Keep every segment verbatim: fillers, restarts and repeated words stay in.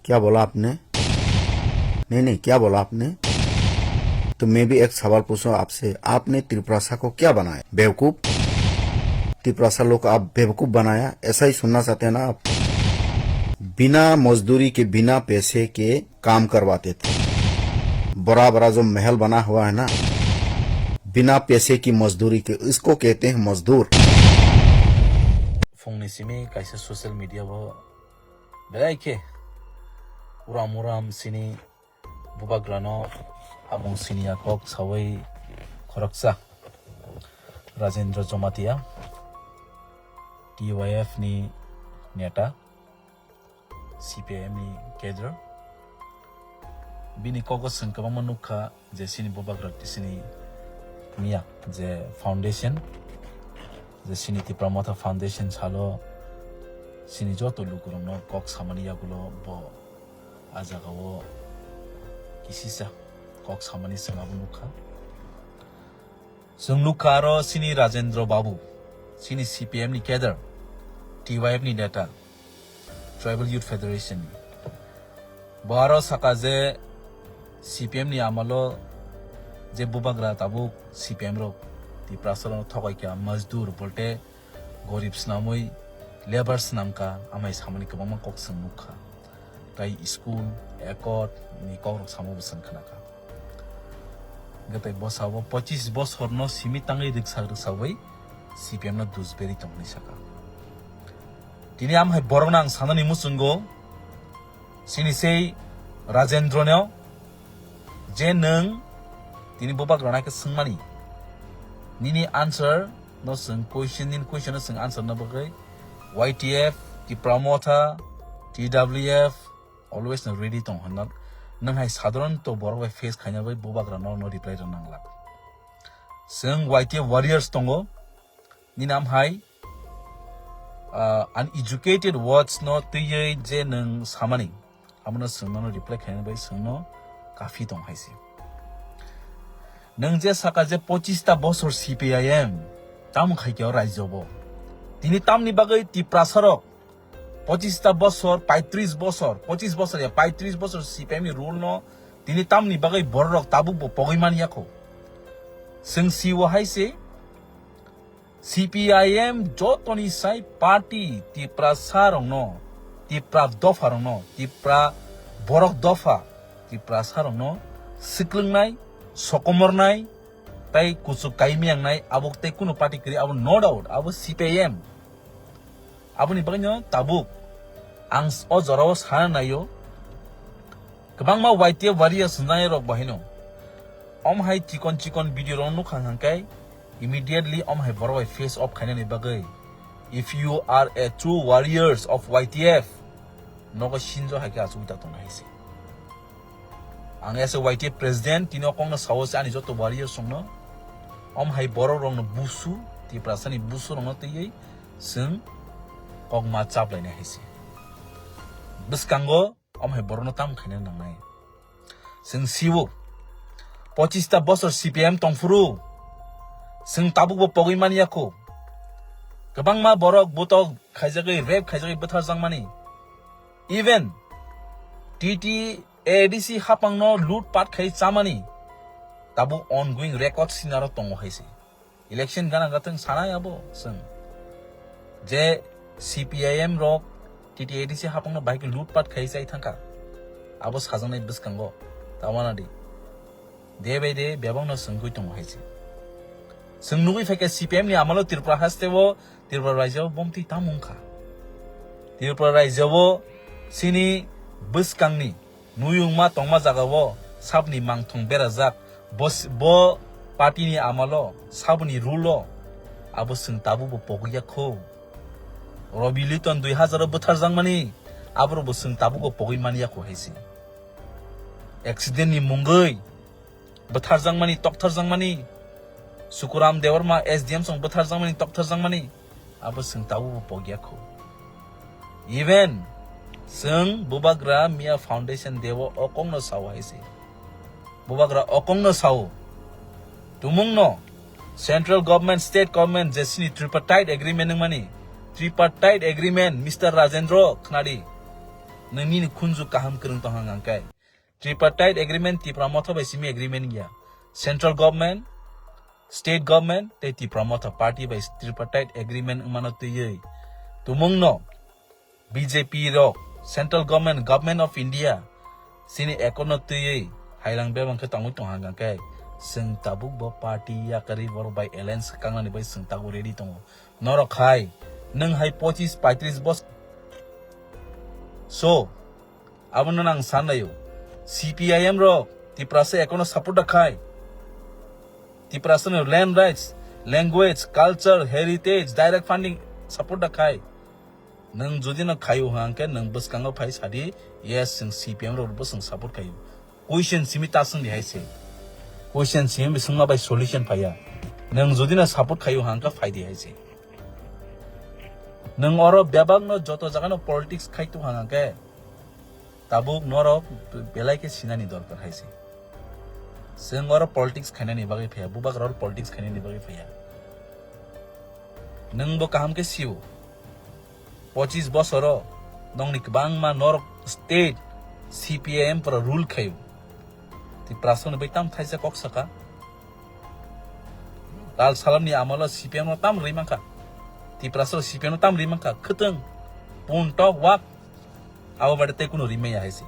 क्या बोला आपने? नहीं, नहीं, क्या बोला आपने? तो मैं भी एक सवाल पूछूं आपसे, आपने तिपरासा को क्या बनाया? बेवकूफ। तिपरासा लोग को आप बेवकूफ बनाया, ऐसा ही सुनना चाहते हैं ना आप? बिना मजदूरी के, बिना पैसे के काम करवाते थे। बड़ा बड़ा जो महल बना हुआ है ना, बिना पैसे की मजदूरी के, इसको कहते हैं मजदूर। Phungni simi kaisa social media o belai khe uram uram sini bubagrano habung siniya kok sawi khoroksa Rajendra Jamatia, T Y F ni neta, C P I M ni cadre. Bini kogo chwng kwbangma nukha je sini bubagra sini miya je foundation, je sini Tipra Motha Foundation salo sini joto lukurokno kok samani yagulo bo a jagao kisisa kok samani chwng abo nukha. Chwng nukha aro sini Rajendra Babu, sini C P M ni cadre, T Y F ni neta, Tribal Youth Federation ni. Bo aro saka je C P M ni amalo je bubagra tabuk C P M rok Tiprasa rok thokai kha, majdur bolte gorib swnamwi labour swnamkha, amai samani kwbangma kok chwng nukha. Tai school, accord ni kokrok samo bo chwng khnakha. Hwnkhe tai bwsabo pochis bosorno simi tangwi rwksak rwksawi C P M no dusberi tongmani sakha. Tini amhai borokno ang sanani muchungo, sini sei Rajendra no, je nwng tini bubagrano khe swngmani, nini answer no chwng question, nini question no chwng answer no bagwi Y T F, Tipra Motha, T W F always no ready tong hwnna. Nwng hai sadharanto borok bai face khaina bai bubagra no, no reply rwna nanglak. Chwng Y T F warriors tongo, nini amhai ah, uneducated words no twiwi je nwng samani, abono chwng nono reply khaina bai chwngno kafi tong hai se. Nwng je saka je pochis ta bosor C P I M, tamo khai khe o rajyo bo? Tini tamni bagwi Tiprasa rok pochis ta bosor, paitris bosor, pochis bosor ya paitris bosor C P I M ni rule no tini tamni bagwi borok rok tabuk bo pogwi man ya kho? Chwng si o hai se, C P I M jotoni sai party Tiprasa rokno, Tipra dopha rokno, Tipra borok dopha Tiprasa rokno siklwngnai, sokomornai, tai kuchuk kaimi yangnai, abo tei kunu party kwrwi, abo no doubt, abo C P I M. Aboni bagwino tabuk ang s-, o jorao sana naio, kwbangma Y T F warriors wngnai rok bahaino. Om hai chikon chikon video rok nukha hwnkhe immediately om hai borok bai face off khainani bagwi, if you are a true warriors of Y T F, nogo sinjo hai khe achugwi ta tongna hai se. Ang as a Y T F president, tini o kokno sao se ani joto warriors rokno, om hai borok rokno busu, Tiprasani busu rokno twiwi chwng kok ma chaplainai hai se. Bwskango om hai borokno tam khaina nangnai. Chwng sio, pochis ta bosor C P M tongphuru, chwng tabukbo pogwi man ya kho. Kwbangma borok butok khaijagwi, rape khaijagwi bwtharjakmani. Even T T A D C hapangno loot pat khai chamani tabuk ongoing record sinaro tongo hai se. Election gana gatwng sanai abo chwng je C P I M rok T T A D C hapangno bahai khe loot pat khai chai thangkha. Abo sajaknai bwskango ta uanadi. De bai de bebakno chwng gwi tongo hai se. Chwng nugwi phaikha C P M ni amalo Tripura haste o, Tripura rajyo o bomtwi tamo wngkha. Tripura rajyo o chini bwskangni nuyungma tongma jagao sabni mangthong berajak, bo s-, bo party ni amalo saboni rule o abo chwng tabukbo pogwi ya kho. Robi Liton dui hazar o bwtharjakmani aborokbo chwng tabukbo pogwi man ya kho hai se. Accident ni mungwi bwtharjakmani, toktharjakmani, Sukuram Debbarma S D M song bwtharjakmani, toktharjakmani, abo chwng tabukbo pogya kho. Even chwng Bubagra Miya Foundation Day o o kokno sao hai se. Bubagra o kokno sao. Tumungno central government, state government je sini tripartite agreement wngmani, tripartite agreement, Mister Rajendra, khnadi. Nwng nini khunju kaham kwrwng tong hang khe. Tripartite agreement Tipra Motha bai simi agreement ya. Central government, state government tei Tipra Motha party bai tripartite agreement wngmano twiwi tumungno B J P rok, central government, government of India, sini accord no twiwi hailang bebang khe tongwi tong hang khe, chwng tabuk bo party yakarwi borok bai alliance kangnani bai chwng tabuk ready tongo. Norok hai, nwng hai pochis paitris bos-, so, abono nang san laio. C P I M rok, Tiprasa accord no support da khai. Tiprasa no land rights, language, culture, heritage, direct funding support da khai. Nwng jodi no khaio hang khe nwng bwskango phai sadi, yes, chwng C P M rok bo chwng support khaio. Question simi ta swng di hai se. Question simi swngma bai solution phaiya. Nwng jodi no support khaio hang khe phai di hai se. Nwng oro bebak no joto jaga no politics khai tu hang khe tabuk norok belai khe sinani dorkar hai se. Chwng oro politics khainani bagwi phaiya, bubak rok politics khainani bagwi phaiya. Nwng bo kaham khe sio. Pochis bosoro nongni kwbangma norok state C P I M pura rule khaio. Tiprasa ni bai tam thaisa kok saka. Lal Salam ni amalo C P M no tam rwi mankha. Tiprasa C P M no tam rwi mankha. Khwtwng, pun tok wak. Abo bade tei kuno rwi maya hai se.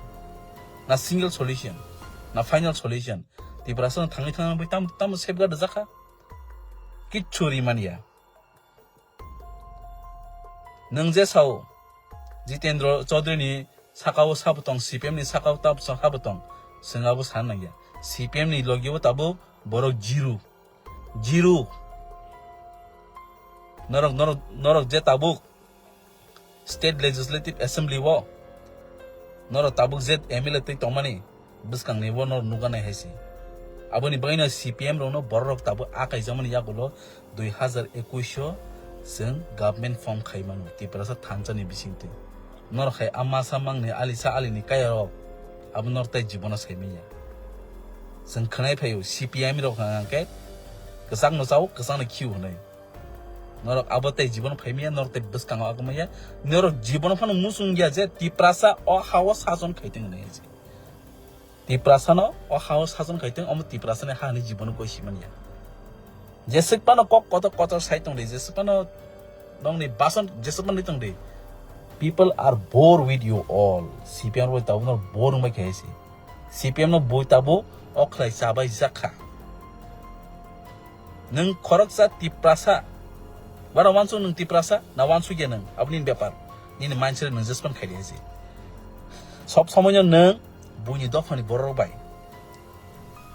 Na single solution, na final solution. Tiprasa no thangwi thangwi bai tam tam safeguard jakha. Kichu rwi manya. Nwng je sao, Jitendra Chaudhary ni saka o sabo tong, C P M ni saka o tab sabo tong, chwng abo san nangya. C P M ni logi o tabuk borok zero. Zero. Norok, norok, norok je tabuk State Legislative Assembly o norok tabuk je M L A twi tongmani, bwskangni bo norok nukha nai hai se. Aboni bagwino C P M rokno borok rok tabuk a kaijakmani yagulo dui hazar ekush o chwng government form khai mano Tiprasa thansa ni bisingtwi. Norok hai a masa mangni alisa alini kaya rok abo norok tai jibono sai manya. Chwng khwnai phaio C P M rok hwnkhe kwchangno chao, kwchangno khio hwnwi. Norok abo tei jibono phai maya, norok tei bwskango agumaya. Norok jibono phano muchung ya je Tiprasa o ha o sajon khai tong hinwi se. Tiprasa no o ha o sajon khai tong, omo Tiprasa ni ha ni jibono koi si manya. Jeswk phano kok kotor kotor sai tong di, jeswk phano nongni bason jeswk phano tong di. People are bored with you all. C P M rok tabuk no bore wngbai khai se. C P M no bui tabuk o khlai chabai jakha. Nwng khoroksa Tiprasa. Bara wansuk nwng Tiprasa, na wansuk ya nwng? Aboni bepar. Nini mindset nwng judgment khaidi hai se. Sob somoino nwng buini dophani borok bai.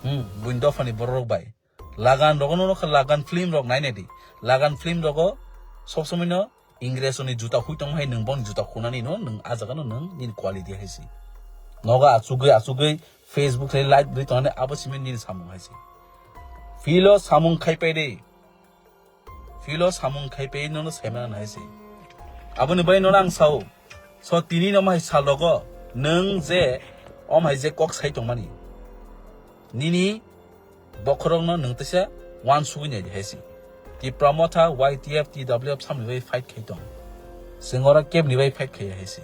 Hmm, buini dophani borok bai. Lagan rogo no nokha, Lagan film rok nainai di. Lagan film rogo sob somoino Ingresoni juta hui tongma hai nwng boni juta khunani no nwng a jaga no nwng nini quality hai se. Nogo achugwi achugwi Facebook hai live rwi tongnani abo simi nini samung hai se. Philo samung khai pai de. Philo samung khai pai nono saimana nai se. Aboni bai nono ang sao. So tini no mai sal rogo nwng je om hai je kok sai tongmani. Nini bokhorokno nwng teisa wansugwi naidi hai se. Tipra Motha, Y T F, T W F samni bai fight khai tong. Chwng oro kebni bai fight khaiya hai se.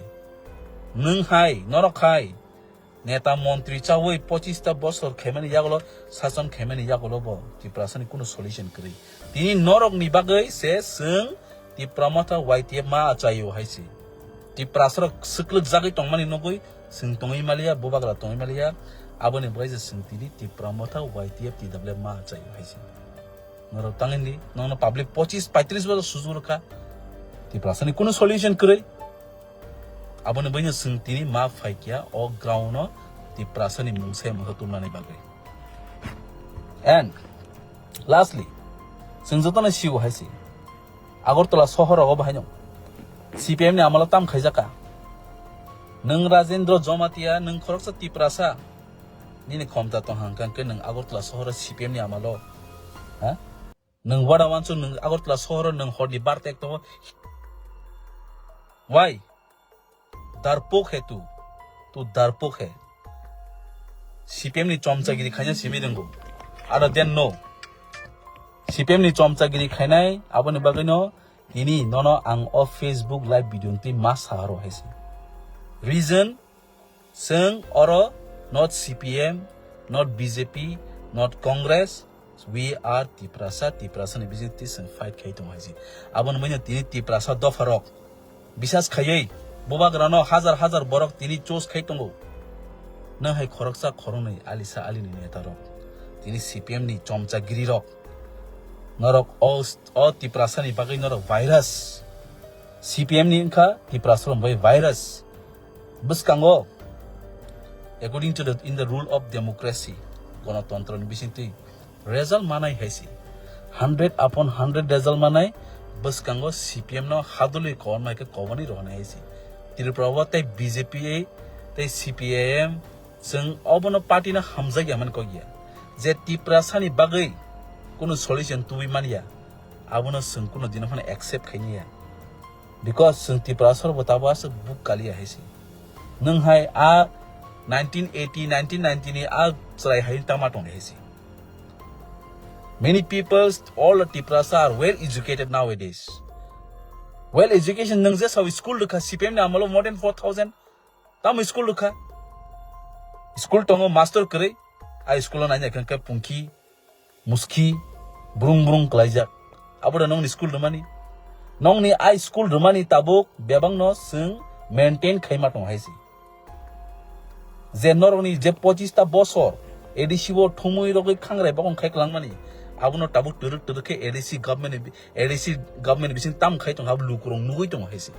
Nwng hai, norok hai, neta montri chawi pochista bosor khaimani yagulo, sason khaimani yagulo bo Tiprasani kunu solution kwrwi. Tini norokni bagwi se chwng Tipra Motha Y T F ma achaio hai se. Tiprasarok swklwk jagwi tongmani nugwi chwng tongwi maliya, bubagra tongwi maliya, aboni bagwi se chwng tini Tipra Motha Y T F T W F ma achaio hai se. Norok tangwi di, nokno public pochis paitris bosor sujuk rwkha. Tiprasani kunu solution kwrwi. Aboni bagwi no chwng tini ma phaikya o ground o Tiprasani mungsa mungsa tubunani bagwi. And lastly, chwng jotono sio hai se. Agartala sohor rogo bahai no C P M ni amalo tam khaijaka. Nwng Rajendra Jamatia, nwng khoroksa Tiprasa. Nini khomta tong hang khe nwng Agartala sohor C P M ni amalo. Ha? Nwng wada wansuk nwng Agartala sohor nwng horni bar tek tongo. Why? Darpok he tu. Tu darpok he. C P M ni chomchagiri khaina simi rwngo. Other than no. C P M ni chomchagiri khainai aboni bagwi no tini nono ang o Facebook live video twi ma sa aro hai se. Reason, chwng oro not C P M, not B J P, not Congress, we are Tiprasa, Tiprasa ni bisingtwi chwng fight khai tongo hai se. Aboni bagwi tini Tiprasa dopha rok bisas khaiwi bubagrano hajar hajar borok tini choose khai tongo. Nang hai khoroksa khoroknwi alisa alini neta rok, tini C P M ni chomchagiri rok, norok o, o Tiprasa ni bagwi norok virus. C P M ni wngkha Tiprasa rok bai virus. Bwskango, according to the, in the rule of democracy, gonotontro ni bisingtwi result manai hai se. Hundred upon hundred result manai, bwskango C P M no hadulwi kobor mai khe koboni rohonai hai se. Tripura o tei B J P tei C P I M, chwng obono party no hamjakya mani kok ya. Je Tiprasa ni bagwi kunu solution tubui manya, abono chwng kunu dino phano accept khainiya. Because chwng Tiprasa rok bo tabo aswk buk kaliya hai se. Nwng hai a nineteen eighty, nineteen ninety ni a chwrai hai tama tong hai se. Many people, all the Tiprasa are well educated nowadays. Well education, nwng je sao school rwkha, C P M ni amolo more than four thousand. Tamo school rwkha. School tongo, master kwrwi. A school o naina khe pungki, muski, brung brung klaijak. Abo da nongni school rwmani. Nongni a school rwmani tabuk bebakno chwng maintain khaima tong hai se. Je norokni je pochista bosor A D C o thumui rogwi khangrai bokong khai kwlangmani, abono tabuk twrwk twrwk khe A D C government ni, A D C government ni bising tam khai tong ha lukurok nugui tongo hai se.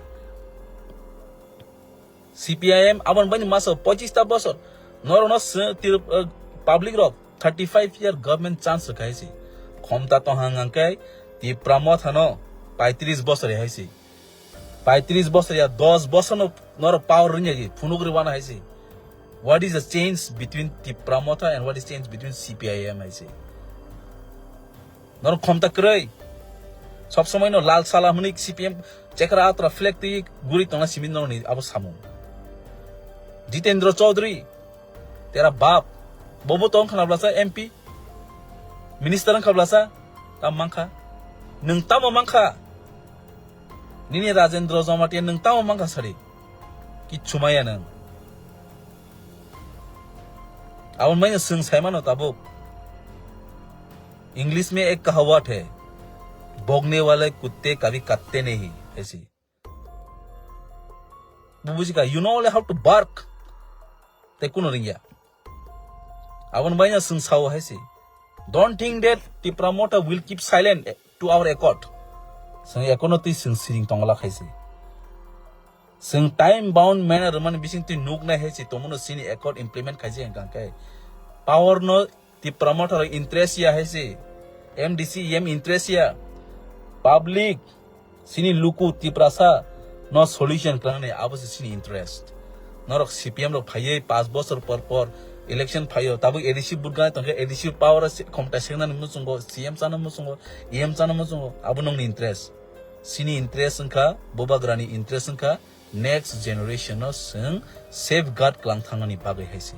C P I M aboni bani masa pochista bosor norokno se tir, eh, public rok thirty five year government chance rwkha hai se. Khomta tong hang hang khe Tipra Motha no paitris bosor hai se. Paitris bosor ya dos bosor no norok power ringya ji phunuk rwna hai se. What is the change between Tipra Motha and what is change between C P I M hai se? Norok khomta kwrwi. Sob somoi no lal sala hwnwi C P M chekra atra flag twi guri tongna simi norokni abo samung. Jitendra Chaudhary, tera bap, bobo tong khna blasa M P, minister wngkha blasa, tam mankha. Nwng tamo mankha? Nini Rajendra Jamatia nwng tamo mankha sari? Kichumaya nwng. Aboni bagwi chwng saimano tabuk. English mein ek kahavat hai, bhokne wale kutte kabhi katte nahi, aisi. Bo bujikha, you know only how to bark. Tei kuno ringya. Aboni bagwi chwng sao hai se. Don't think that Tipra Motha will keep silent to our accord. Chwng ekono twi chwng siring tongla khai se. Chwng time bound manner mani bising twi nuk nai hai se, tomono chini accord implement khai se hwnkha khe. Power no Tipra Motha rok interest ya hai se. M D C E M interest ya. Public, chini luku Tiprasa no solution klangnai abo se chini interest. Norok C P M rok phaiwi paanch bosor por por election phaio, tabuk A D C vote ganai tongkhe A D C power o se-, khomtai sengnani muchungo, C M chana muchungo, E M chana muchungo, abo nongni interest. Chini interest wngkha, bubagrani interest wngkha, next generation no chwng safeguard klang thangnani bagwi hai se.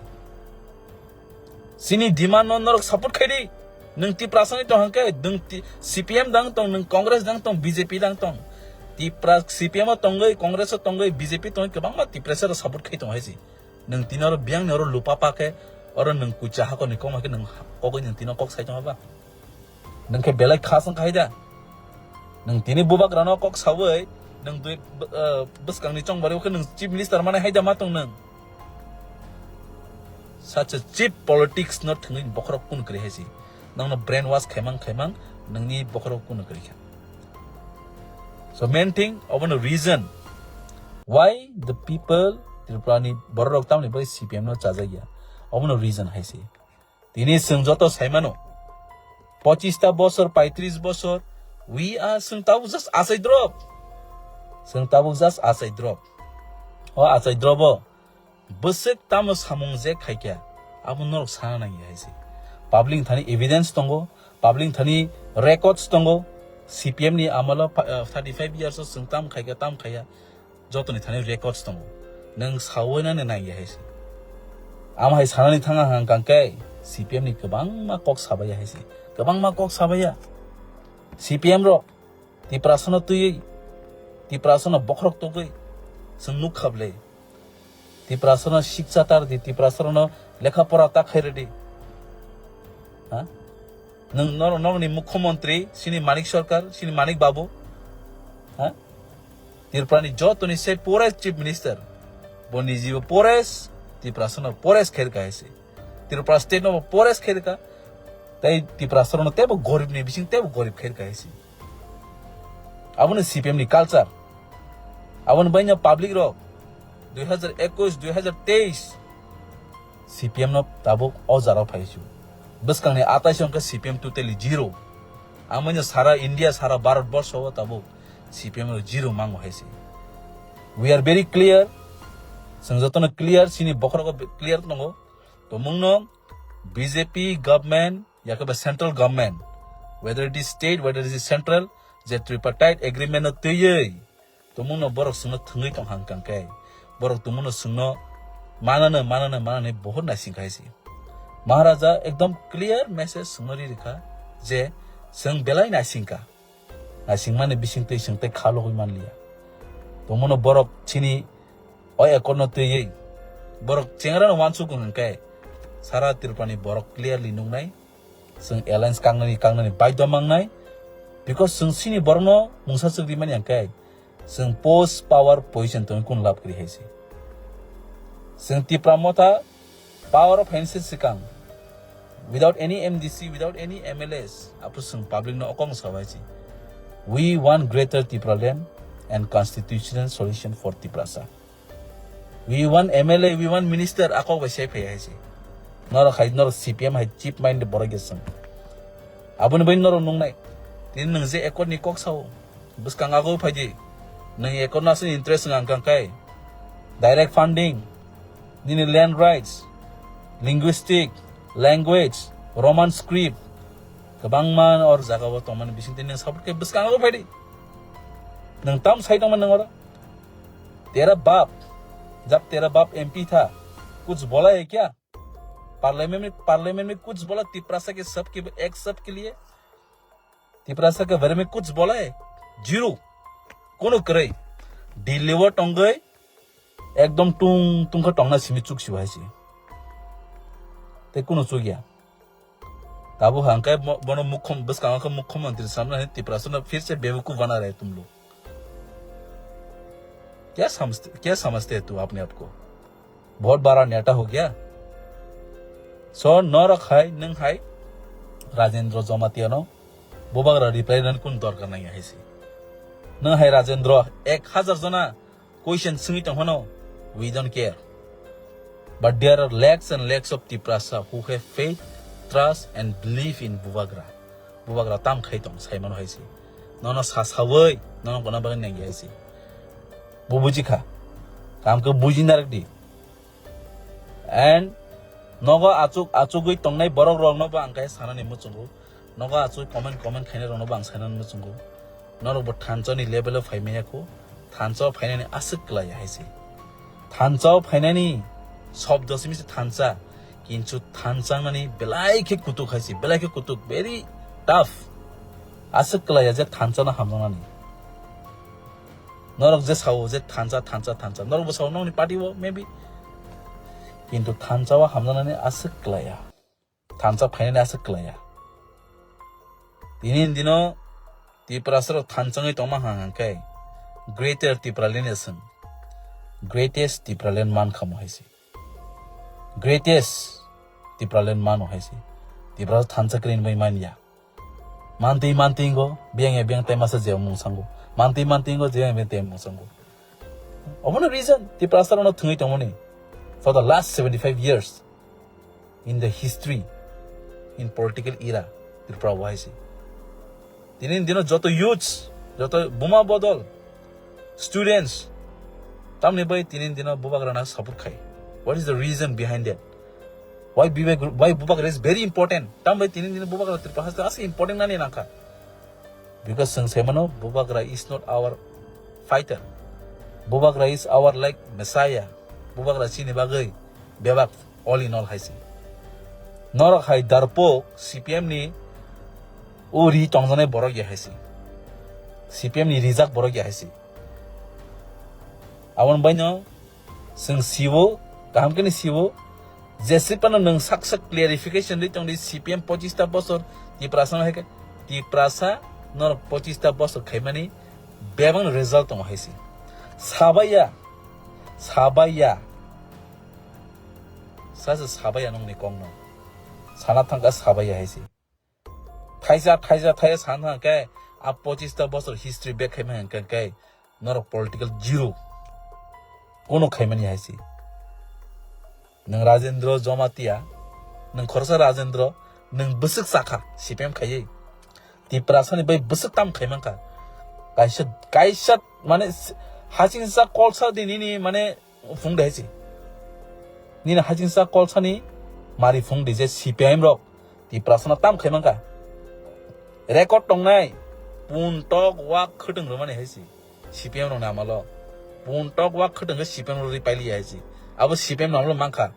Chini demand no norok support khai di. Nwng Tiprasa ni tong hwnkhe, nwng ti-, C P M dang tong, nwng Congress dang tong, B J P dang tong. Tipra, C P M o tongwi, Congress o tongwi, B J P tongwi kwbangma Tiprasa rok support khai tong hai se. Nwng tini oro biyang ni oro lupa pa khe, oro nwng kucha hakor ni kok ma khe nwng ha-, kogwi nwng tini kok sai tong ba? Nwng khe belai khasang khai da. Nwng tini bubagrano kok sawi, nwng dui, eh, bwskangni chongbarwi khe nwng chief minister manai hai da ma tong nwng? Such a cheap politics no thwngwi bokhorok kun kwrwi hai si. Nwngno brainwash khaimang khaimang nwngni bokhorok kun kwrwi kha. So main thing, obono reason why the people Tripura ni bororok tamni bai C P M no chajakya. Obono reason hai si. Tini chwng joto saimano, pochista bosor, paitris bosor, we are, chwng tabuk just achai drop. Chwng tabuk just achai drop. O achai drop o bwswk tamo samung je khaikha, abo norok sana nangya hai se. Public thani evidence tongo, public thani records tongo, C P M ni amalo pa-, eh, thirty five years o chwng tam khaikha, tam khaiya. Jotoni thani records tongo. Nwng sawi nani nangya hai se. Am hai sanani thanga hang kang khe C P M ni kwbangma kok sabaiya hai se. Kwbangma kok sabaiya. C P M rok Tiprasano twiwi, Tiprasano bokhorok togwi chwng nuk kha bwle. Tiprasano siksa tar di, Tiprasano lekha pora ta khairadi. Ha? Nwng nor-, nokni mukhyamantri, sini Manik Sarkar, sini Manik Babu. Ha? Tripurani jotoni se poorest chief minister. Bo nijibo poorest, Tiprasano poorest khairka haise. Tripura state no poorest khairka. Tai Tiprasano tebo gorib ni bising tebo gorib khairka haise. Abono C P M ni culture. Aboni baino public rok dui hazar ekush, dui hazar teis C P M no tabuk o jaro phaisu. Bwskangni atais hwnkhe C P M totally zero. Amoni sara India, sara Bharat borsho o tabuk C P M no zero mango haise. We are very clear. Chwng jotono clear, sini bokhorogo clear tongo. Tomungno B J P government, yakhe ba central government, whether it is state, whether it is central, je tripartite agreement no twiwi, tomungno borok chwngno thwngwi tong hang kang khe, borok tomungno chwngno manano, manano, manani bohut naising khai si. Maharaja ekdom clear message chwngno ri rikha je chwng belai naising ka. Naisingmani bising twi chwng tei kha logwi manliya. Tomungno borok chini o accord no twiwi borok chengra no uansuk wng khe sara Tripura ni borok clearly nuknai. Chwng alliance kangnani, kangnani baidhyo mangnai. Because chwng chini borokno mungsa chwk rimani hwnkhe chwng post power position tongwi kun lab kwrwi hai se. Chwng Tipra Motha power o phainse swkang, without any M D C, without any M L As, aphuru chwng public no okong sabai se. We want greater Tipraland and constitutional solution for Tiprasa. We want M L A, we want minister, akok bai sai phai hai se. Norok hai, norok C P M hai chief mind borok ya chwng. Aboni bai norok nungnai. Tini nwng je accord ni kok sao, bwskang ago phai di. Nwng accord no aswk interest wng ang kang kai. Direct funding, nini land rights, linguistic, language, Roman script, kwbangma or jaga o tongmani bising tini nwng support khe bwskang ago phai di. Nwng tam sai tongmani nwng oro. तेरा बाप, जब तेरा बाप M P था, कुछ बोला है क्या? पार्लियामेंट में, पार्लियामेंट में कुछ बोला तिपरासा के सब के, एक सब के लिए? तिपरासा के बारे में कुछ बोला है? Zero. Kono kwrwi. Delhi o tongwi ekdom tung tung khe tongna simi chuk si hai se. Tei kono chuk ya. Tabuk hangkai bo-, bono mukhom-, bwskango khe mukhyamantri samna hwnwi Tiprasano phir se bebekuf bana rahe tum log. Kya samajhte, kya samajhte hai tu apne aap ko? Bahut bada neta ho gaya. So, norok hai, nwng hai, Rajendra Jamatia no, bubagra reply rwna kun dorkar nang ya hai se. Nwng hai Rajendra, ek hazar jona, Question swngwi tong phano, we don't care. But there are lakhs and lakhs of Tiprasa who have faith, trust and belief in Bubagra. Bubagra tam khai tong, sai mano hai se. Nono sa sawi, nono kono bagwi nang ya hai se. Bo buji kha. Kam khe buji narak di. And nogo achuk, achugwi tongnai borok rokno bo ang khe sanani muchungo. Nogo achuk comment, comment khainai rokno bo ang sanani muchungo. Norok bo thansa ni level o phai manya kho. Thansa o phainani aswk klai hai se. Thansa o phainani shobdo simi se thansa. Kintu thansa nani belai khe kutuk hai se, belai khe kutuk, very tough. Aswk klai ya je thansa no hamjaknani. Norok je sao je thansa, thansa, thansa. Norok bo sao nokni party o maybe. Kintu thansa o hamjaknani aswk klai ya. Thansa phainani aswk klai ya. Tini dino Tiprasa rok thansa wngwi tongma hang hang khe Greater Tipraland ya chwng. Greatest Tipraland man kha mo hai se. Greatest Tipraland mano hai se. Tiprasa thansa kwrwi bai man ya. Mantwi, mantwi go, biyang ya biyang tai masa je mung sango. Mantwi, mantwi go, je biyang tai mung sango. Obono reason, Tiprasa rokno thwngwi tongmani for the last seventy-five years in the history, in political era, Tripura o hai se. Tini dino joto youths, joto buma bodol, students, tamni bai tini dino bubagrana support khai. What is the reason behind that? Why Bibek, why Bubagra is very important? Tam bai tini dino Bubagra Tripura haste aswk important nani nangkha. Because chwng sai mano Bubagra is not our fighter. Bubagra is our like Messiah. Bubagra chini bagwi bebak all in all hai se. Norok hai darpok C P M ni o ri tongjanai borok ya hai se. C P M ni rijak borok ya hai se. Aboni baino chwng siwo Kaham khe ni sibo, jesipano nwng sak sak clarification ri tongdi, C P M pochista bosor Tiprasa no hai khe, Tiprasa norok pochista bosor khaimani bebak result tongo hai se. Sabaiya, sabaiya. Sa se sabaiya nongni kok no. Sana thangkha sabaiya hai se. Thaisa, thaisa, thaisa sana thangkhe a pochista bosor history bek khaima hangkhe khe norok political zero. Kono khaimani hai se. Nwng Rajendra Jamatia, nwng khoroksa Rajendra, nwng bwswk sakha C P M khaiwi. Tiprasani bai bwswk tam khaimankha. Kaisa, kaisa mane s-, hasingsa kolsa di nini mane phung de hai se. Nini hasingsa kolsani mari phung di je C P M rok Tiprasano tam khaimankha. Record tongnai pun tok wak khwtwng rwmani hai se. C P M rokni amalo. Pun tok wak khwtwng khe C P M rok ri pailiya hai se. Abo C P M ni amalo mankha.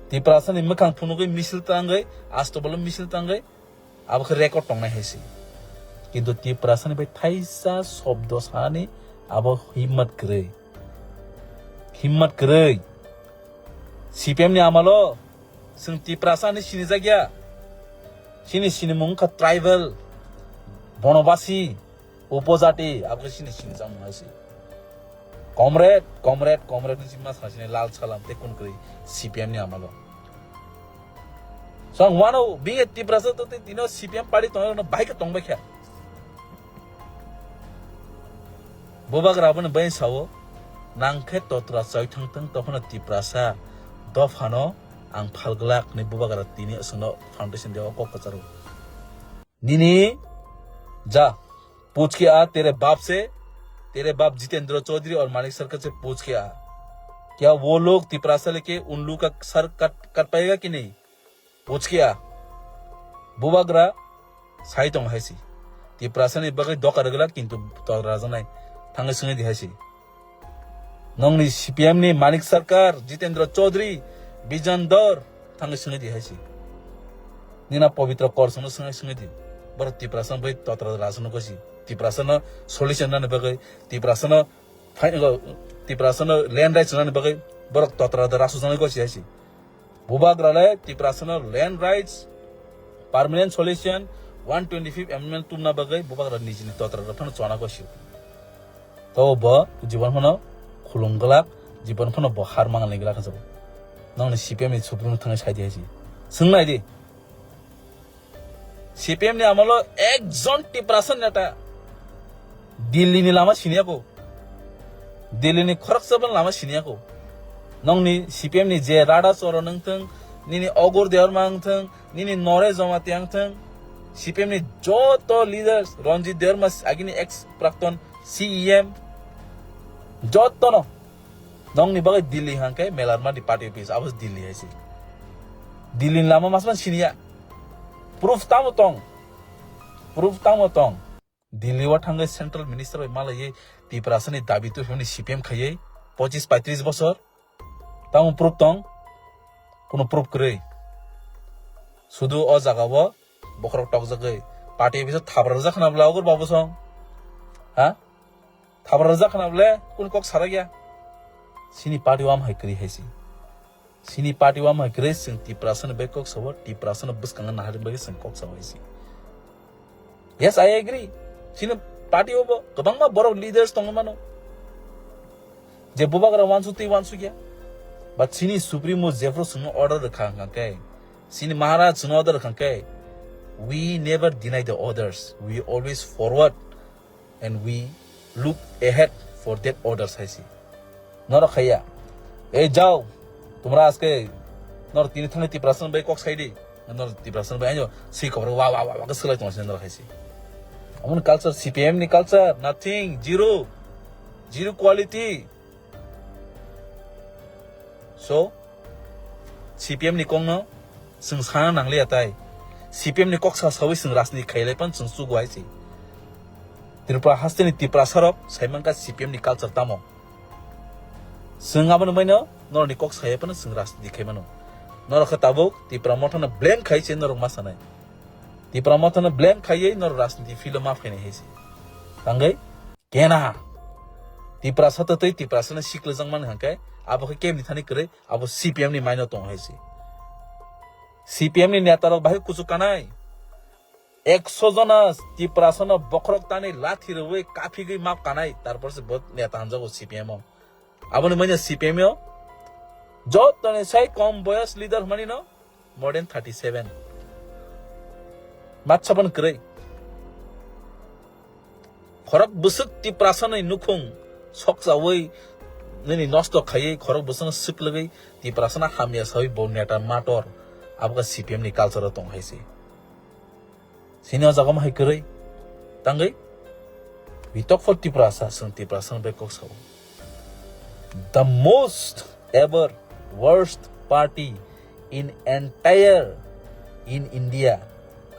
Tiprasani mwkhang phunugwi misil tangwi, astobolo misil tangwi, abo khe record tongnai hai se. Kintu Tiprasani bai thaisa shobdo sani abo himmat kwrwi. Himmat kwrwi. C P M ni amalo chwng Tiprasani sinijakya. Chini sinimung wngkha tribal, bonobasi, upojati, abo khe chini sinijakmung hai se. Comrade, comrade, comrade ni chini ma sasini lal salam tei kun kwrwi C P M ni amalo. So ang wano bini Tiprasa to tei tino C P M party tongna bahai khe tongbai kha. Bubagra abono bai sao, nang khe totra choi thang thang tophano Tiprasa dophano ang phalglak ni bubagra tini aswkno foundation de o kok kwcharo. Nini ja, पूछ के आ तेरे बाप से, तेरे बाप जितेंद्र चौधरी और मानिक सरकार से पूछ के आ, क्या वो लोग तिपरासा लेके उन लोग का सर कट, कट पाएगा कि नहीं? पूछ के आ. Bubagra sai tong hai se. Tiprasa ni bagwi doka rwgwlak kintu tor rajaknai. Thangwi swngwi di hai se. Nongni C P M ni Manik Sarkar, Jitendra Chaudhary, Bijan Dor, thangwi swngwi di hai se. Nina Pabitra Kor songno swngwi swngwi di. Borok Tiprasa bai totra rajakno gosi. Tiprasa no solution nani bagwi, Tiprasa no fai-, Tiprasa no land rights nani bagwi borok totra da rasu jani gosi hai se. Bubagra le Tiprasano land rights, permanent solution, one twenty-fifth amendment tumna bagwi bubagra nijini totra rok phano chona gosi. To bo jibon phano khulung glak, jibon phano bo har mangal ni glak hinsa bo. Nongni C P M ni supreme thangwi sai di hai se. Swng nai di. C P M ni amalo ekjon Tiprasa neta Delhi ni lama siniya ko. Delhi ni khoroksa ban lama siniya ko. Nongni C P M ni je Rada Choro nangthang, nini Ogur Debbarma nangthang, nini Nore Jamatia nangthang, C P M ni joto leaders, Ranjit Debbarma agini ex prakton C E M, joto no. Nongni bagwi Delhi hangke melarma di party office, abo Delhi hai se. Delhi ni lama masman siniya. Proof tamo tong. Proof tamo tong. Delhi o thangwi central minister bai malaiwi Tiprasani dabi tuphimani C P M khaiwi pochis paitris bosor. Tamo proof tong? Kuno proof kwrwi. Sudu o jaga o bokhorok tokjagwi party office o thabra rwjak khna bwla Ogur Babu song. Ha? Thabra rwjak khna bwle kun kok sarak ya. Sini party o am hai kwrwi hai se. Sini party o am hai kwrwi chwng Tiprasano bai kok sabo, Tiprasano bwskango naharni bagwi chwng kok sabo hai se. Yes, I agree. Sini party o bo kwbangma borok leaders tongwi mano. Je bubagra wansuk twi wansuk ya. But sini supremo jephru chwngno order rwkha hwnkha khe, sini Maharaj chwngno order rwkha khe, we never deny the orders. We always forward and we look ahead for that orders hai se. Norok khaiya. Ei jao, tumra aske nor tini thangni Tiprasa bai kok sai di. Nor Tiprasa bai anjo si kobor wa wa wa wa ke selai tong se nor hai se. Amon culture, C P M ni culture, nothing, zero. Zero quality. So, C P M ni kok no chwng sana nangliya tai. C P M ni kok sa sawi chwng rajniti khailai pan chwng chugo hai se. Tripura haste ni Tiprasa rok sai mankha C P M ni culture tamo. Chwng abono baino norok ni kok saya pano chwng rajniti khai mano. Norok khe tabuk Tipra Motha no blame khai se norok ma sanai. Tipra Motha no blame khaiwi norok rajniti field o ma phainai hai se. Tangwi kena. Tiprasa twtwi Tiprasano siklijak mani hwnkhe abo khe kebni thani kwrwi, abo C P M ni maino tongo hai se. C P M ni neta rok bahai kuchuk kanai. Ekso jona Tiprasano bokhorok tani lathi rwui kaphigwi map kanai, tarpor se bo neta hamjago C P M o. Aboni manya C P M o jotoni sai kom boyos leader hwnmani no more than thirty seven. Matsaban kwrwi. Khorok bwswk Tiprasani nukhung sokchaui nini nosto khaiwi khorok bwswkno swklwgwi Tiprasano hamya saui bo neta mator. Abo khe C P M ni culture o tong hai se. Sini o jaga hai kwrwi tangwi we talk for Tiprasa, chwng Tiprasa bai kok sao. The most ever worst party in entire in India,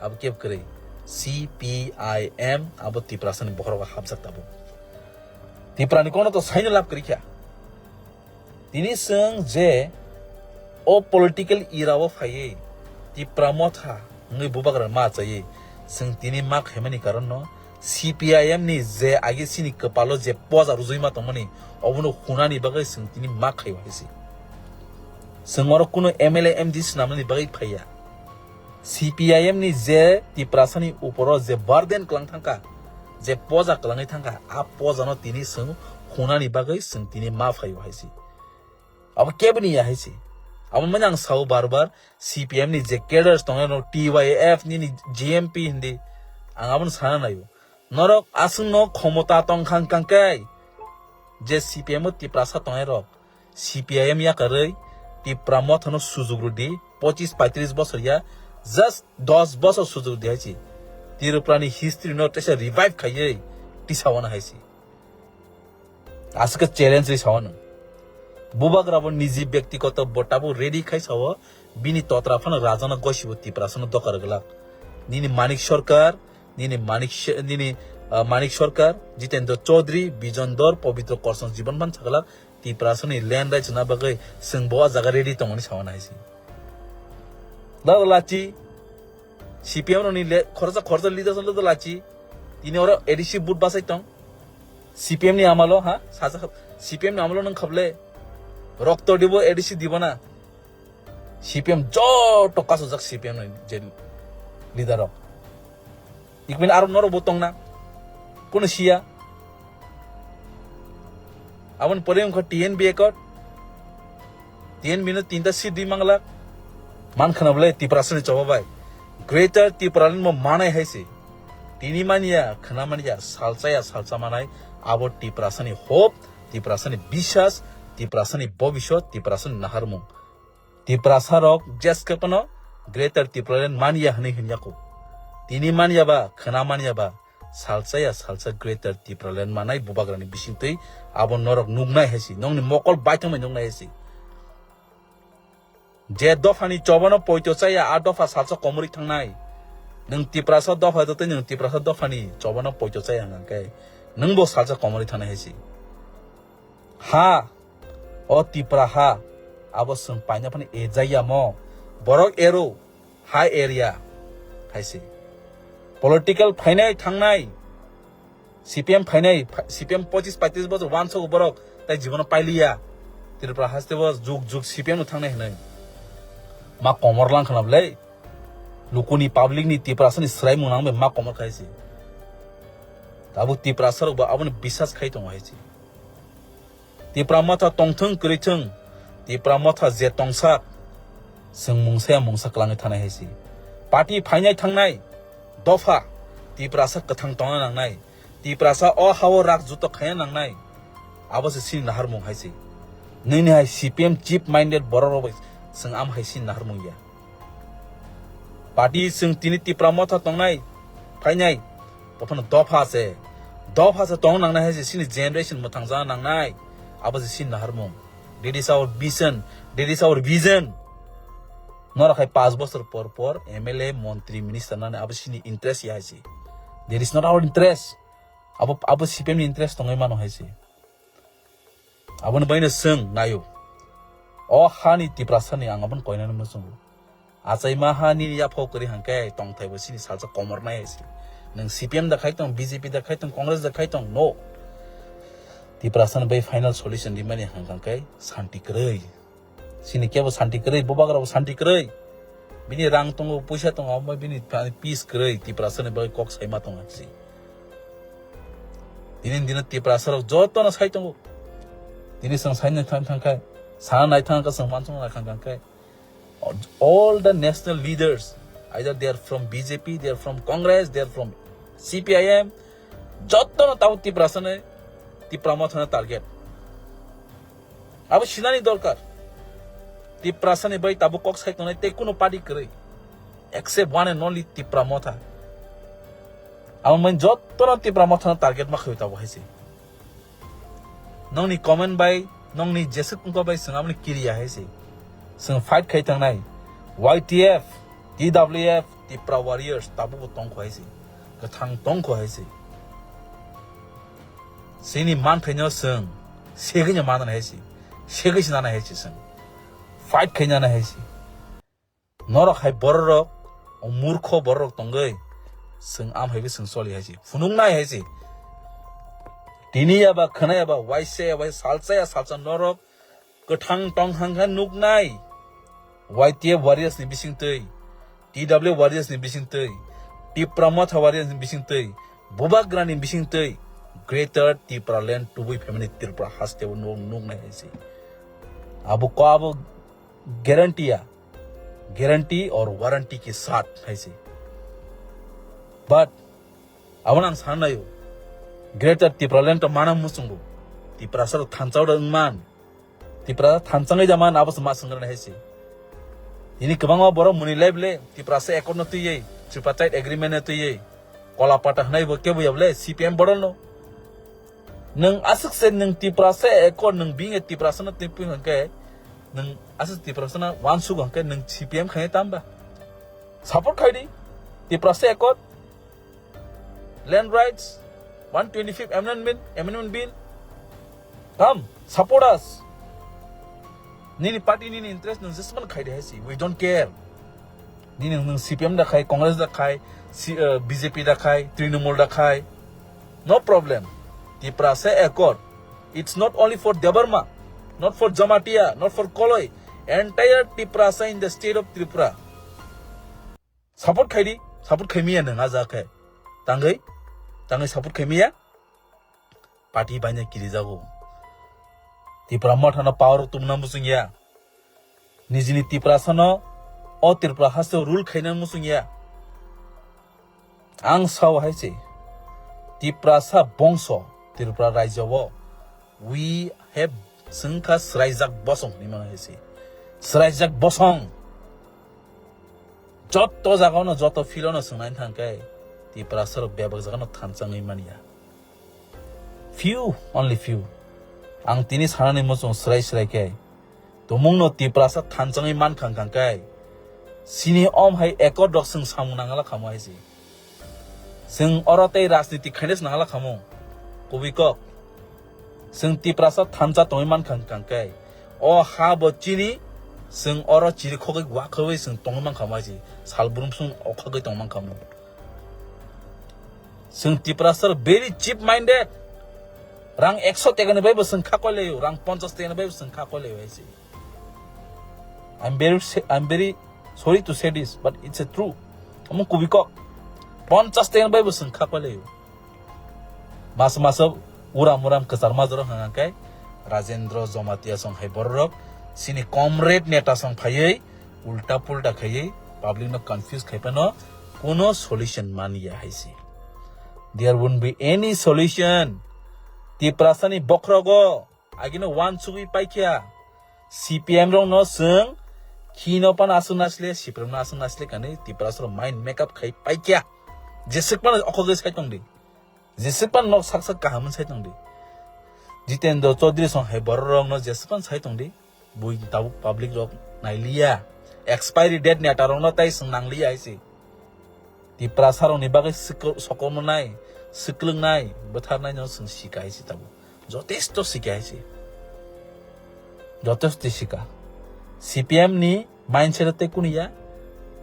abo kebo kwrwi C P I M, abo Tiprasa ni bokhorogo hapjak tabuk. Tipra ni kono to saino lab kwrwi kha. Tini chwng je o political era o phaiwi Tipra Motha wngwi bubagra ma chaiwi chwng tini ma khaimani karon no C P I M ni je agi chini kwpalo je poja rujui ma tongmani obono hunani bagwi chwng tini ma khaio hai se. Chwng oro kuno M L A M D swnamnani bagwi phaiya. C P I M ni je Tiprasani uporo je burden kwlang thangkha, je poja kwlangwi thangkha, a pojano tini chwng hunani bagwi chwng tini ma phaio hai se. Abo keboni ya hai se. Abo mani ang sao bar bar C P M ni je cadres tongnai no T Y F nini G M P hindi. Ang abono sana naio. Norok aswkno khomota tongkha wngkha khe je C P M o Tiprasa tongnai rok. C P I M yakarwi Tipra Mothano sujuk rwdi, pochis paitris bosor ya, just dos bosor sujuk rwdi hai se. Tripura ni history no teisa revive khaiwi tisawana hai se. Aswk challenge ri sawana. Bubagra bo niji byaktigoto bo tabuk ready khai sao, bini totra phano rajana gosibo Tiprasano doka rwglak. Nini Manik Sarkar, nini Manik Sh-, nini, ah, Manik Sarkar, Jitendra Chaudhary, Bijon Dhar, Pabitra Karsang Jibon phan saglak, Tiprasani land rights na bagwi chwng bo o jaga ready tongmani sawana hai se. Da lachi, C P M rokni le-, khoroksa khoroksa leaders no da lachi, tini oro A D C vote bachai tong. C P M ni amalo, ha? Saja, C P M ni amalo nwng khable. Rokto dibo A D C dibo na. C P M joto kasujak C P M ni je leader rok. Ikmin aro norok bo tongna. Kono siya. Aboni pore wngkha T N B accord. T N B no tinta seat di manglak. Man khana bole Tiprasani choba bai. Greater Tipraland mo manai hai se. Tini mania, khana mania, salsa ya salsa manai. Abo Tiprasani hope, Tiprasani biswas, Tiprasani bobiswt, Tiprasani naharmung. Tiprasa rok jeske pono Greater Tipraland mania hwnwi hwnyaku. Tini manya ba, khwna manya ba, salsa ya salsa Greater Tipraland manai bubagrani bisingtwi abo norok nuknai hai se, nokni mokol baithangbai nuknai hai se. Je dophani chobano poito chaya, a dopha salsa komorwi thangnai. Nwng Tiprasa dopha tei nwng Tiprasa dophani chobano poito chaya hwnkhe nwngbo salsa komorwi thangnai hai se. Ha, o Tipra ha, abo chwng paina phano ejaya mo. Borok ero, ha area, hai se. Political phainai thangnai, C P M phainai, pha-, C P M pochis paitris bosor uansogo borok, tai jibono pailiya. Tripura haste bo jug jug C P M no thangnai hinwi. Ma komor lang khna bwle. Lukuni public ni Tiprasani swraimung nang bai ma komor khai se. Tabuk Tiprasa rok bo abono biswas khai tongo hai se. Tipra Motha tongthwng kwrwithwng, Tipra Motha je tongsak, chwng mungsa ya mungsa kwlangwi thanai hai se. Party phainai thangnai, dopha, Tiprasa kwthang tongna nangnai, Tiprasa o hao rak juto khaina nangnai, abo se chini naharmung hai se. Nini hai C P M chief minded borok rok bai chwng am hai chini naharmung ya. Party chwng tini Tipra Motha tongnai, phainai, bophano dopha se, dopha se tong nangnai hai se chini generation mwthang jana nangnai, abo se chini naharmung. That is our vision, that is our vision. Norok hai panch bosor por por M L A, montri, minister nani abo chini interest ya hai se. That is not our interest. Abo, abo C P M ni interest tongwi mano hai se. Aboni baino chwng naio. O hani Tiprasani ang aboni koinani muchungo. Achaima ha nini yaphao kwrwi hwnkhe tongthai bo chini salsa komornai hai se. Nwng C P M da khai tong, B J P da khai tong, Congress da khai tong, no. Tiprasani bai final solution rimani hwnkha khe santi kwrwi. Chini kebo santi kwrwi, bubagrabo santi kwrwi. Bini rang tongo, puisa tongo, omo bini peace kwrwi, Tiprasani bai kok saima tongo si. Tini dino Tiprasarok jotono sai tongo. Tini chwng saina thang thang khe, sana nai thang khe chwng mansukna kha khe. All the national leaders, either they are from B J P, they are from Congress, they are from C P I M, jotono tabuk Tiprasani, Tipra Mothano target. Abo sinani dorkar. Tiprasani bai tabuk kok sai tongnai tei kuno party kwrwi. Except one and only Tipra Motha. Abo main jotono Tipra Mothano target ma khawi tabuk hai se. Nongni comment bai, nongni jeswk wngkha bai chwng aboni kiriya hai se. Chwng fight khai tangnai. Y T F, T W F, Tipra Warriors tabukbo tongkho hai se. Kwthang tongkho hai se. Chini manthaino chwng segwino manana hai se. Segwi se nana hai se chwng. Fight khai nana hai se. Norok hai bororok, o murkho bororok tongwi, chwng am hai khe chwng choli hai se. Phunuknai hai se. Tini ya ba khwnai ya ba, waisa ya waisa, salsa ya salsa norok kwthang tong hang khe nuknai. Y T F warriors ni bisingtwi, T W warriors ni bisingtwi, Tipra Motha warriors ni bisingtwi, Bubagrani bisingtwi, Greater Tipraland tubui family Tripura haste o nuk, nuknai hai se. Abo ko abo guarantee ya, guarantee or warranty ke saath hai se. But abo nang san nayo, Greater Tipraland to mana muchungo, Tiprasa thansa da wngman, Tiprasa thansangwi da man abo se ma swngrani hai se. Ini kwbangma borok muni lai bole Tiprasa accord no twiwi, tripartite agreement no twiwi, kola pata hwnai bo kebo ya bole C P M bodol no. Nwng aswk se nwng Tiprasa accord nwng bini Tiprasa no twi pung hwnkhe nwng aswk Tiprasa no wansuk hwnkhe nwng C P M khainai tamba. Support khai di Tiprasa accord, land rights, one twenty-fifth amendment, amendment bill. Come, support us. Nini party nini interest nwng jesman khai di hai si. We don't care. Nini nwng C P M da khai, Congress da khai, C, uh, B J P da khai, Trinamool da khai. No problem. Tiprasa accord. It's not only for Debbarma, not for Jamatia, not for Koloi. Entire Tiprasa in the state of Tripura. Support khai di, support khai miya nwng a jaga khe. Tangwi, tangwi support khai miya. Party baina kiri jago. Tipra Motha no power tumna muchung ya. Nijini Tiprasa no o Tripura haste rule khaina muchung ya. Ang sao hai se, Tiprasa bongso Tripura rajyo o we have, chwngkha swraijak bosong hinwi mano hai se. Swraijak bosong. Joto jagao no, joto field o no swngnai thang khe Tiprasa rok bebak jaga no thansa wngwi manya. Few, only few. Ang tini sanani muchung swrai swrai khe, tumungno Tiprasa thansa wngwi mankha hwnkha khe, sini om hai accord rok chwng samung nangala khamo hai se. Chwng oro tei rajniti khaina se nangala khamo. Kubui kok. Chwng Tiprasa thansa tongwi mankha hwnkha khe, o ha bo chini, chwng oro chiri khogwi wakhogwi chwng tongwi mankha hai se. Sal brum chwng okhogwi tong mankha mo. Chwng Tiprasa very cheap minded. Rang ekso teka ni bai bo chwng kha koi laio, rang ponchas teka ni bai bo chwng kha koi laio hai se. I'm very sa-, I'm very sorry to say this, but it's a true. Omo kubui kok. Ponchas teka ni bai bo chwng kha koi laio. Mas mas uram uram kwchar majoro hwnkha khe Rajendra Jamatia song hai bororok sini comrade neta song phaiwi ulta pulta khaiwi public no confuse khai phano kuno solution man ya hai se. There won't be any solution. Tiprasa ni bokhrogo agino wansugwi paikha. C P M rok no chwng khino pan aswk nasle, C P M no aswk nasle kani Tiprasa rok mind make up khai paikha. Jeswk pan okhogwi sai tong di. Jeswk pan nok sak sak kaham sai tong di. Jitendra Chaudhary song hai borok rok no jeswk pan sai tong di. Bui tabuk public rok nailiya. Expiry date ni ata rok no tai swng nangliya hai se. Tiprasa rok ni bagwi sikr-, sokomornai, swklwngnai, bwtharnai no chwng sika hai se tabuk. Jotesto sika hai se. Jotesto sika. C P M ni mindset tei kunu ya,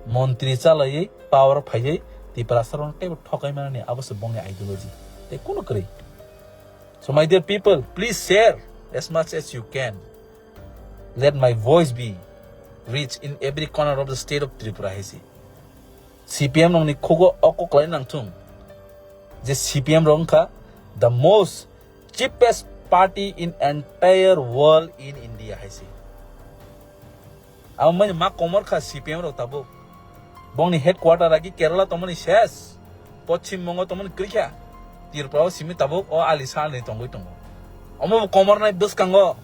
montri chalaiwi power phaiwi Tiprasa rok teibo thokai manani abo se bongni ideology. Tei kunu kwrwi. So my dear people, please share as much as you can. Let my voice be reach in every corner of the state of Tripura hai si. C P M rokni khugo oko kwlai nangthung je C P M rok wngkha the most cheapest party in entire world in India hai si. Amo mani ma komor kha C P M rok tabuk. Bongni headquarter agi Kerala tongmani ses. Poschim Bongo tongmani kwrwi kha. Tripura o simi tabuk o ali salni tongwi tongo. Omo bo komornai bwskango.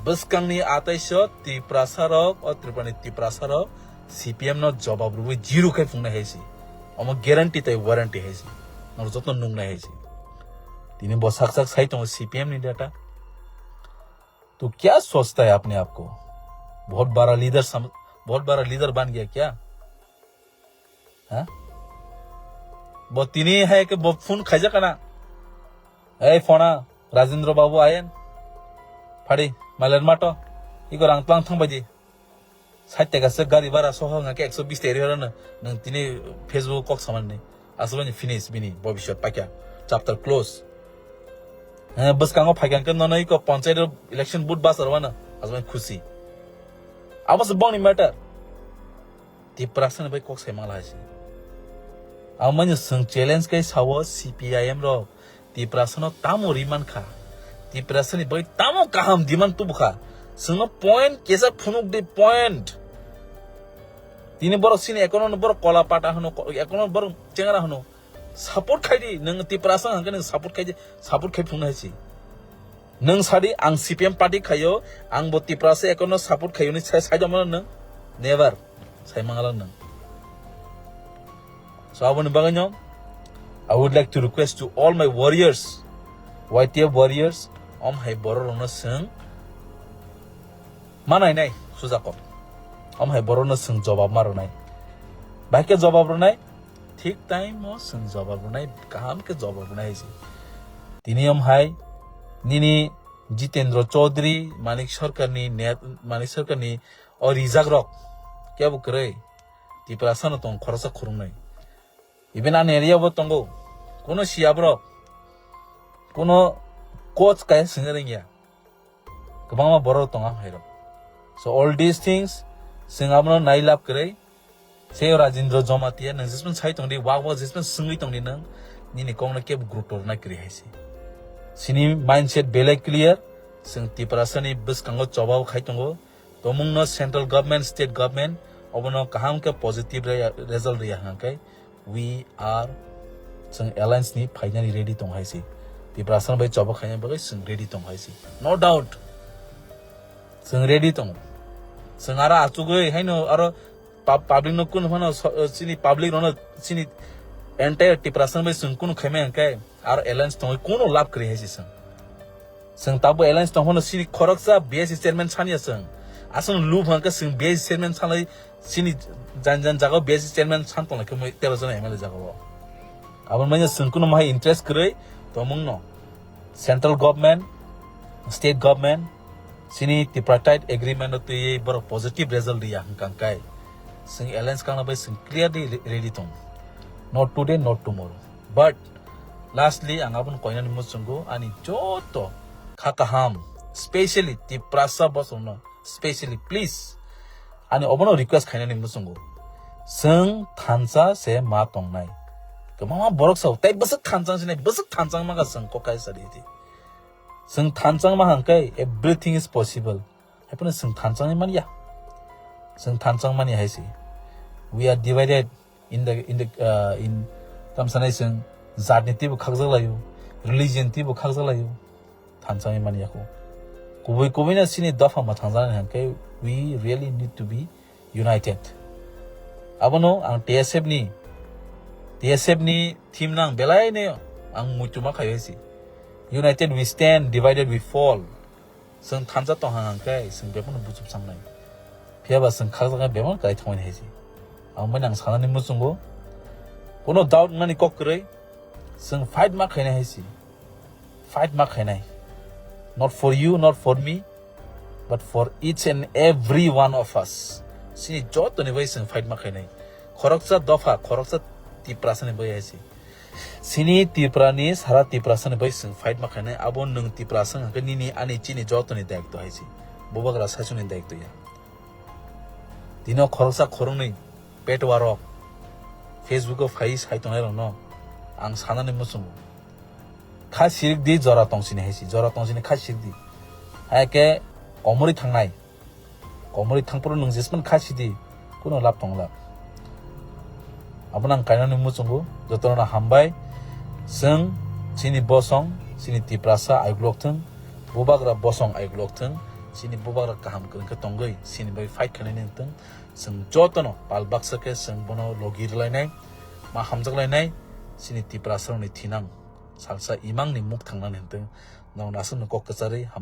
Bwskangni ataiso Tiprasa rok, o Tripurani Tiprasa rok C P M no jobab rwui zero khai phungnai hai si. Omo guarantee tai warranty hai si. Nor joto nungnai hai si. Tini bo sak sak sai tongo C P M ni data. तो क्या सोचता है अपने आप को? बहुत बड़ा लीडर सम, बहुत बड़ा लीडर बन गया क्या? हाँ? Bo tini hai ke bo phone khaijak kana. Ei phone, Rajendra Babu ayen. Phadi, mailen mato. Iko rang tlang thang baidi. Sait taka se gari bara soho nga ke ekso bis teri horo na. Nang tini Facebook kok saman ni. Aswani finish bini bobiswat pakya. Chapter close. Eh, bwskango phaikang ke nono iko panchayat election boot basar wana. Aswani khusi. Abo se bongni matter. Tiprasa ni bai kok sai mangla hai se. Amo manya swng challenge kai sawo C P I M rok. Tiprasa no tamo riman kha. Tiprasa ni bai tamo kaham demand tubu kha. Swngno point kesa phunuk di point. Tini borok sini ekono borok kola pata hano, ekono borok chengra hano. Support khai di, nang Tiprasa hangke nang support khai di, support khai phunuk hai si. Nang sadi ang C P M party khayo, ang bo Tiprasa ekono support khayo ni sai, sai jomano nang. Never. Sai mangalang nang. So aboni bagwi no, I would like to request to all my warriors, Y T F warriors, om hai borok rokno swng manai nai sujakok. Om hai borokno swng jobab ma rwnai. Bahai khe jobab rwnai, thik time o swng jobab rwnai, kaham khe jobab rwnai hai se. Tini om hai nini Jitendra Chaudhary, Manik Sarkarni net, Manik Sarkarni o rijak rok kebo kwrwi. Tiprasa no tong khoroksa khurungnwi. Even ani area bo tongo. Kuno siya borok. Kuno coach kaya singring ya. Kwbangma borok tongo ang hai rok. So all these things, swng abono nai lab kwrwi. Seo Rajendra Jamatia, nang jisman sai tongdi, wak wak jisman swngwi tongdi nang, nini kokno kebo gurutto rwna kwrwi hai se. Sini mindset belai clear, swng Tiprasani bwskango choba khai tongo, tomungno central government, state government, obono kaham khe positive re-, result rwya hwnkhe, we are, swng alliance ni phainani ready tong hai se. Tiprasani bai choba khaina bagwi swng ready tong hai se. No doubt. Swng ready tongo. Swng aro achugwi haino aro pub-, public no kunu phano so-, chini public rokno chini entire Tiprasa bai swng kunu khaimai hwnkhe aro alliance tongwi kunu lab kwrwi hai se swng. Swng tabuk alliance tong phano chini khoroksa B S C chairman sanya swng. Aswk lub hwnkhe swng B S C chairman sanai chini jan jan jaga B S C chairman san tong lai khe tero jona M L A jaga o. Aboni manya swng kunu mahai interest kwrwi tomung no. Central government, state government, sini tripartite agreement o twiwi borok positive result riya hwnkha hwnkhe, swng alliance kangna bai swng clearly re-, ready tong. Not today, not tomorrow. But lastly, ang aboni koinani muchungo ani joto kha kaham, specially Tiprasa bosongno, specially please, ani obono request khainani muchungo. Swng thansa se ma tongnai. Kwbangma borok sao, tei bwswk thansa sinai, bwswk thansa maka swng kok kaisa di. Swng thansa ma hwnkhe everything is possible. Haiphano swng thansa mani ya. Swng thansa mani hai se. We are divided in the, in the, uh, in, tamsanai swng jat ni twibo khakjak laio, religion twibo khakjak laio. Thansa mani ya ko. Kubui kubui na sini dopha ma thansa hwnkhe we really need to be united. Abono ang T S F ni, T S F ni theme no ang belai no ang muitu ma khaio se. United we stand, divided we fall. Swng thansa tong hang hang khe swng bebak no buchuk sangnai. Phiya ba swng khakjak khe bebak no kwlai thangmani hai se. Ang bai nang sanani muchungo. Kono doubt nani kok kwrwi. Swng fight ma khainai hai se. Fight ma khainai. Not for you, not for me, but for each and every one of us. Sini joto ni bai swng fight ma khainai. Khoroksa dopha, khoroksa Tiprasa ni bai hai se. Sini Tripura ni sara Tiprasa ni bai swng fight ma khainai, abo nwng Tiprasa wngkha khe nini ani chini joto ni daitw hai se. Bubagra saichung ni daitw ya. Tino khoroksa khoroknwi petwa rok Facebook o phai sai tongnai rok no ang sanani muchungo. Kha sirik di jora tong sini hai se, jora tong sini kha sirik di. Hai khe komori thangnai. Komori thangphuru nwng jesman kha sidi, kuno lab tongla. Abono ang kainani muchungo, jotono hambai. Chwng chini bosong, chini Tiprasa ayuklok thwng, bubagra bosong ayuklok thwng, chini bubagra kaham kwrwng khe tongwi, chini bai fight khainani wng thwng. Chwng jotono pal baksa khe chwng bono logi rwlainai, ma hamjaklainai, chini Tiprasarokni thinang salsa imangni muk thangnani wng thwng. Nong naswkno kok kwcharwi ham-